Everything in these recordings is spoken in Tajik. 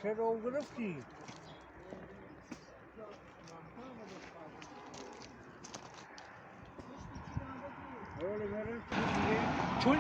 Чаро гирифтӣ? Чун?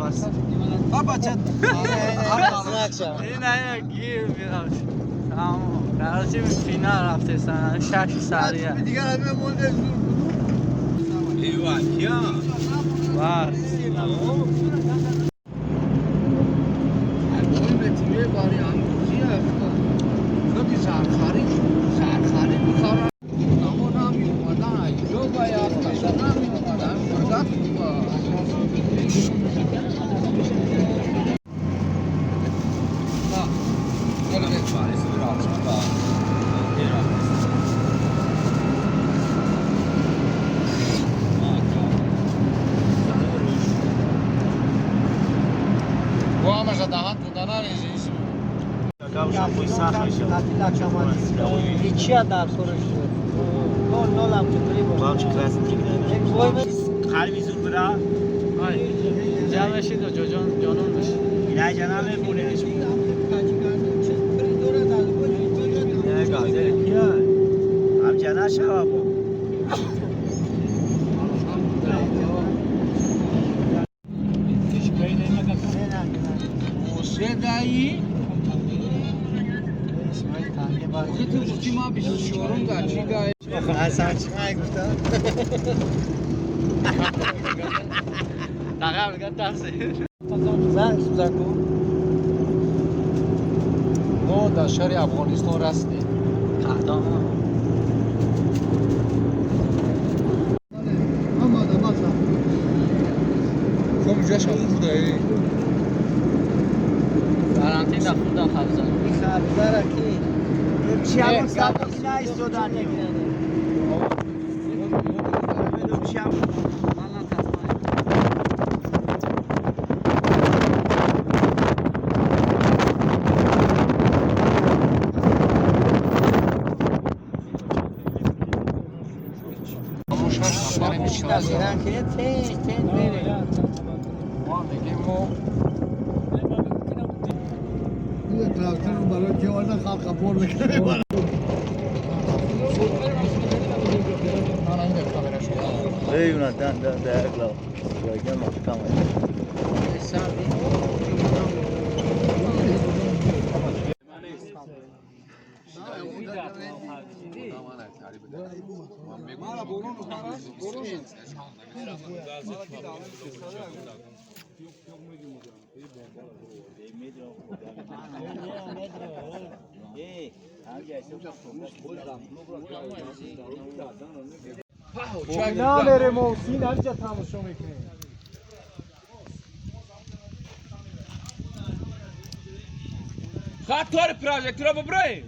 بس بابا چت نه گیر میرم تمام قرارچی فینال رفته سن شش سریع دیگه همه مونده زور بود. ایوه کیا؟ بس هیچی در سرش شد. نول نول هم چطوری بود؟ جمع شید و جان جانون بشید. Мо дар шаҳри Афғонистон растем. Карантин худам хабза. خبزه کی؟ Намерем син ҳамҷа тамошо мекунем. خط تار پروژکتورا ببریم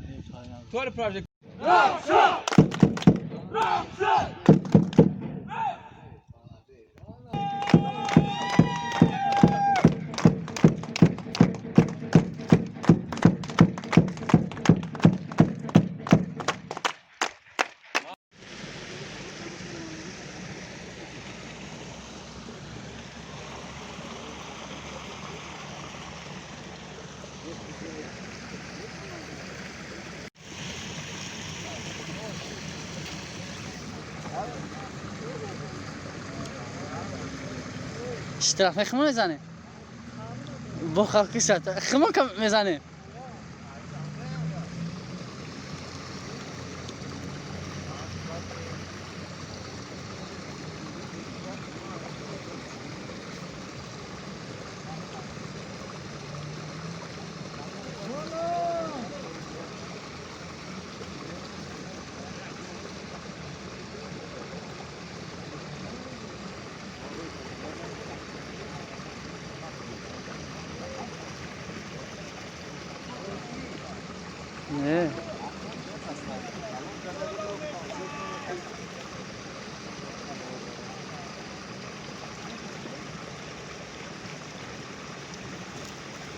تار پروژکتور. Штраф химо мезанем. Бо халқи шат. Химо кам мезанем.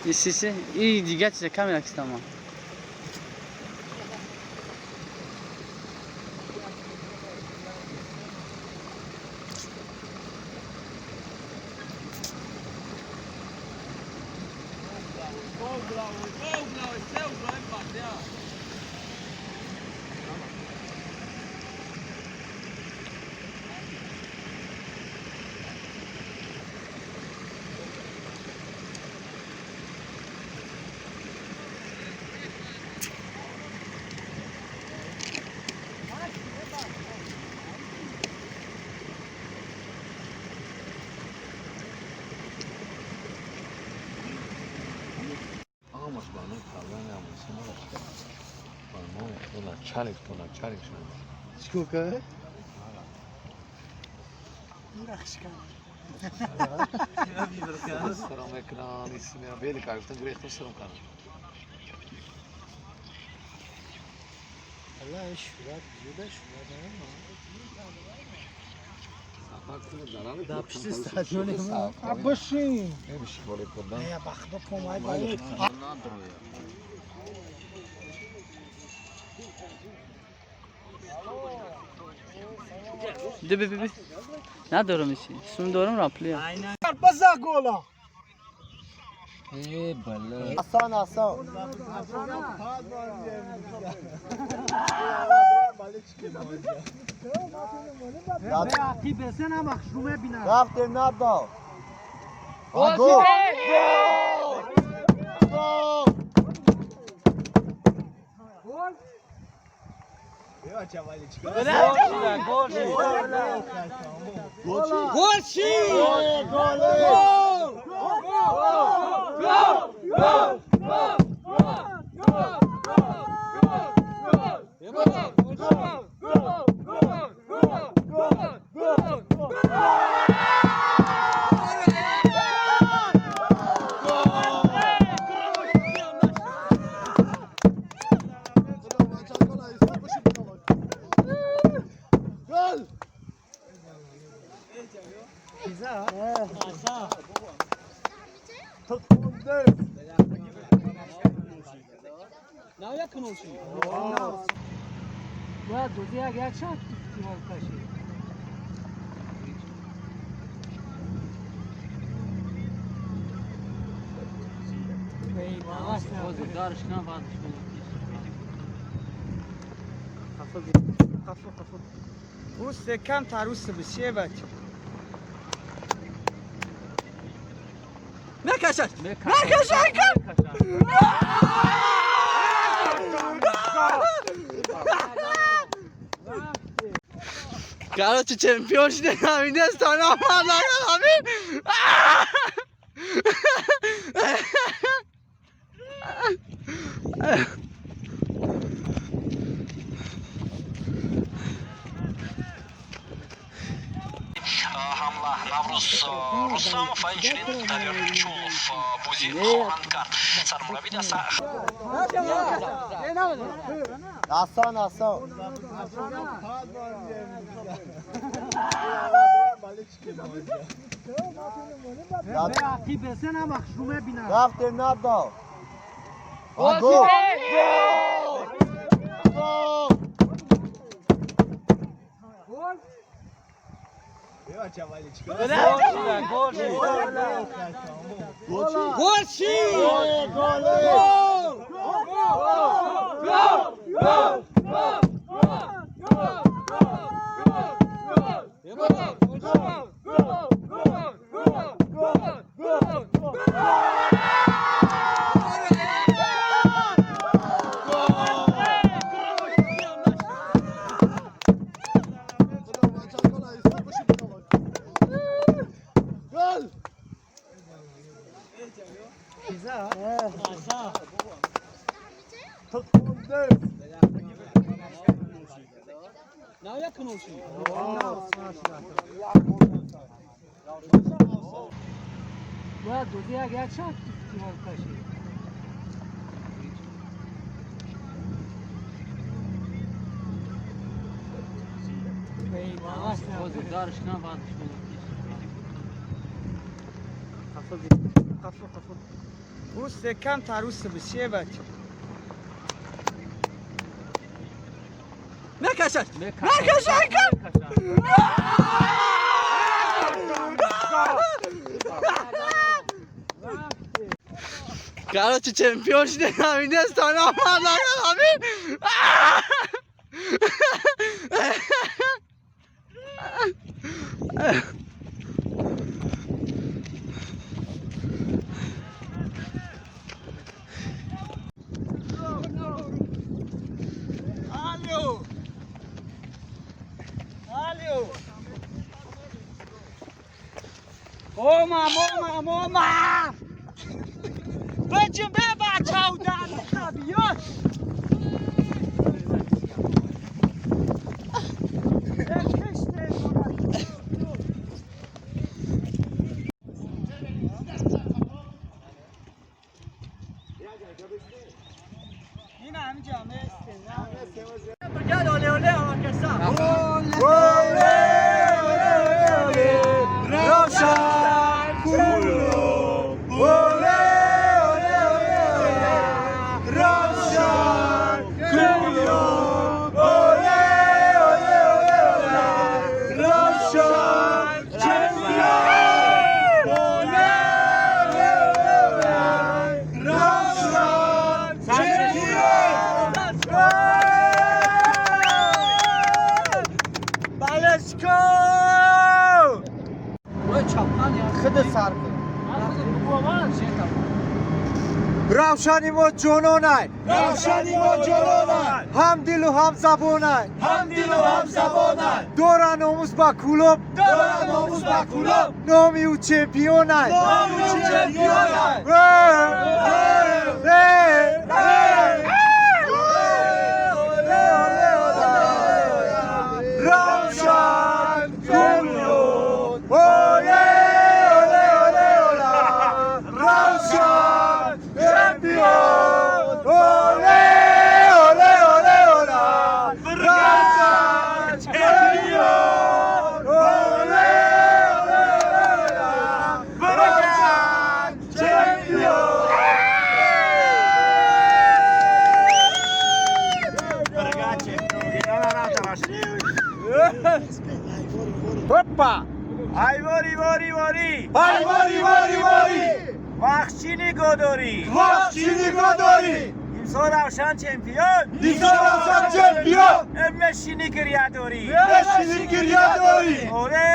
Исиси и дига чиза камера кистама. Сколько? Башин. Ди би би би. Надорам иси. Сум дорам раплия. База гола. Асон, асон. Рафтем набо. Гол! Гол! Гол! Гол! Кам тарус бисие бач. Мекашаш! Мекашаш! Короче, чемпион шуде ҳаминестон омад ҳамин. Ҳамла Наврӯз Рустамов ва инчунин Далер Чулов бозӣ хоҳанд кард. Сармурабби даста Асон, асон. Рафтем набо. Гол! Гол! Усе камтар усе бишие бача. Мекашад. Мекашад. Короче, чемпион шуде ҳаминестон омад ҳамин. Алло! Алло! Ома, ома, ома! Бачим, бе, бача, удар, хабиёт! این همین جامعه است. Равшан Кулоб! Оле, оле, оле, оле! Равшан Кулоб! Оле, оле, оле, оле! Равшан чемпион! Оле, оле, оле, оле! Равшан чемпион! Балешко! Худ сар кун. Равшани мо ҷононай, Равшани мо ҷононай, ҳам дилу ҳам забонай, ҳам дилу ҳам забонай, дора номус ба Кулоб, дора номус ба Кулоб, номи ӯ чемпионай. Номи ӯ чемпионай. Э, э, э, э. Равшан Кулоб, оле, оле, оле, оле. Равшан чемпион, оле, оле, оле, оле. Равшан чемпион, оле, оле, оле, оле. Равшан чемпион. Опа! Ай вори, вори, вори! Ай, вори, вори, вори! Вақт чӣ нигоҳ дорӣ? Вақт чӣ нигоҳ дорӣ? Имсол Равшан чемпион! Имсол Равшан чемпион! Мешинӣ гиря дорӣ! Мешинӣ гиря дорӣ! Оле,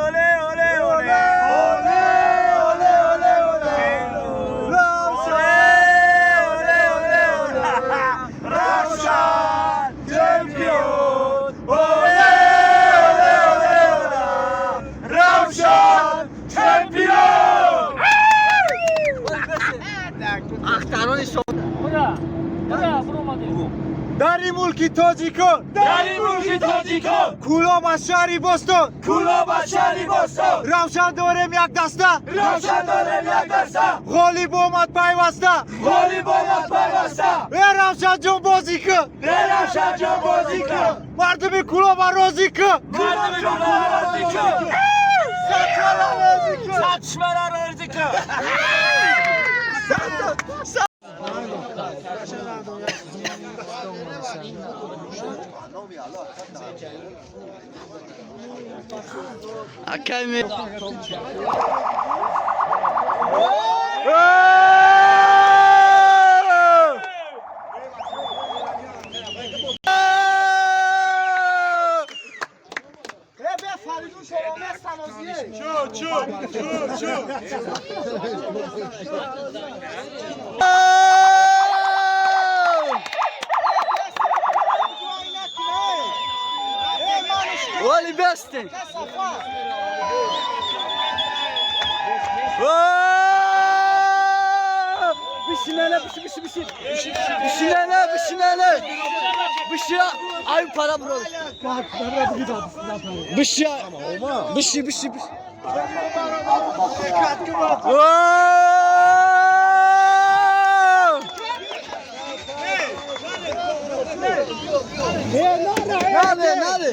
оле, оле, оле! Оле, оле, оле, оле! Равшан! Оле, оле, оле! Равшан чемпион! Оле, оле, оле, оле! Равшан чемпион! Ахтарони шо. Дари мулки тоҷикон, Дари мулки тоҷикон, Кулоб аз шаҳри Бостон, Кулоб аз шаҳри Бостон, Равшан дорем як даста, Равшан дорем як даста, ғолиб омад пайваста. Ғолиб омад пайваста. Э, Равшанҷон, бозӣ кун, Э, Равшанҷон, бозӣ кун, мардуми Кулоба розӣ кун, мардуми Кулоба розӣ кун, розӣ кун. Садшмара розӣ кун! Акай ме. Вали бестен. Бишинеле, биши, биши, биши. Бишинеле, бишинеле. Биши, ай пара бро. Биши, биши, биши, биши. Наде, наде.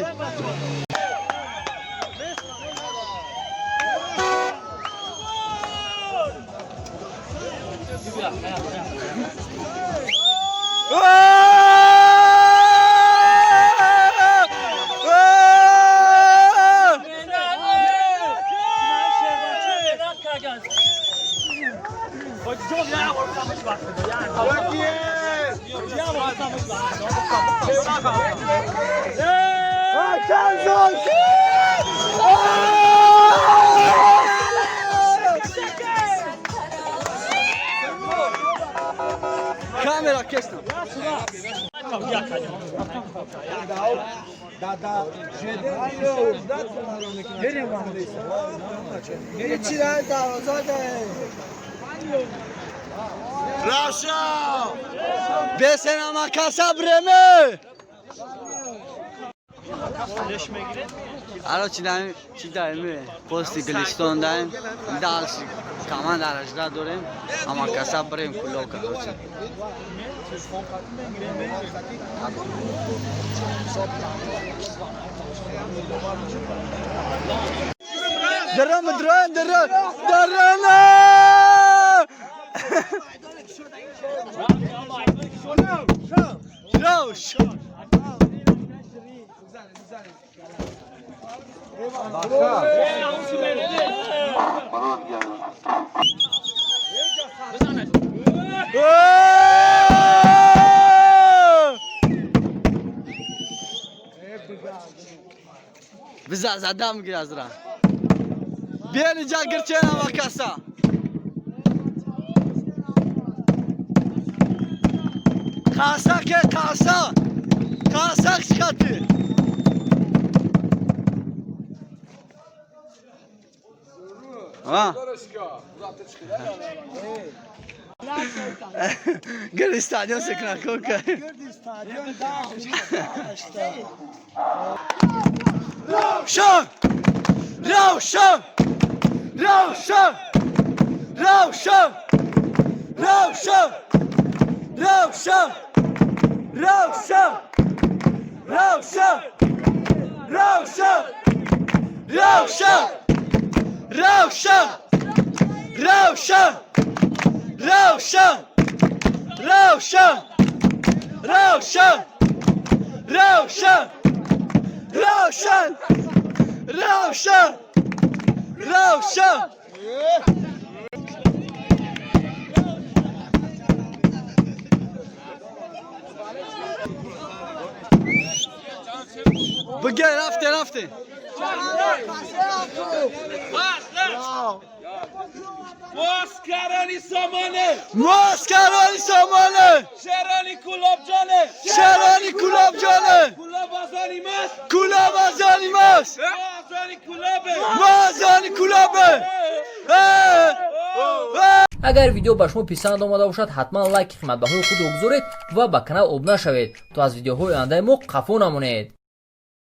Камера кесна. Бесена макаса бреме. Ало чидаем, чидаем, пости Глистон даем, дальше команда ражда дорем, ама каса брем куло, короче. Дрон, дрон, дрон, дрон! Рош! Биза задам гиразра. Биён инҷа гирчена макаса. Каса ке каса. Каса шкати. А? Гирди стадион секна кока. Равшан! Равшан! Равшан! Равшан! Равшан! Равшан! Равшан! Равшан! Равшан! Равшан! Равшан! Равшан! Равшан! Равшан! Равшан! Равшан! Равшан! Равшан! Равшан! Бигир, рафте, рафте. Maskarani Samane! Maskarani Samane! Sherali Kulabjane! Sherali Kulabjane! Kulabazani mas! Kulabazani mas! Mazani Kulabe! Mazani Kulabe! Агар видео ба шумо писанд омада бошад, ҳатман лайки қиматбаҳои худро гузоред ва ба канал обуна шавед, то аз видеоҳои ояндаи мо қафо намонед.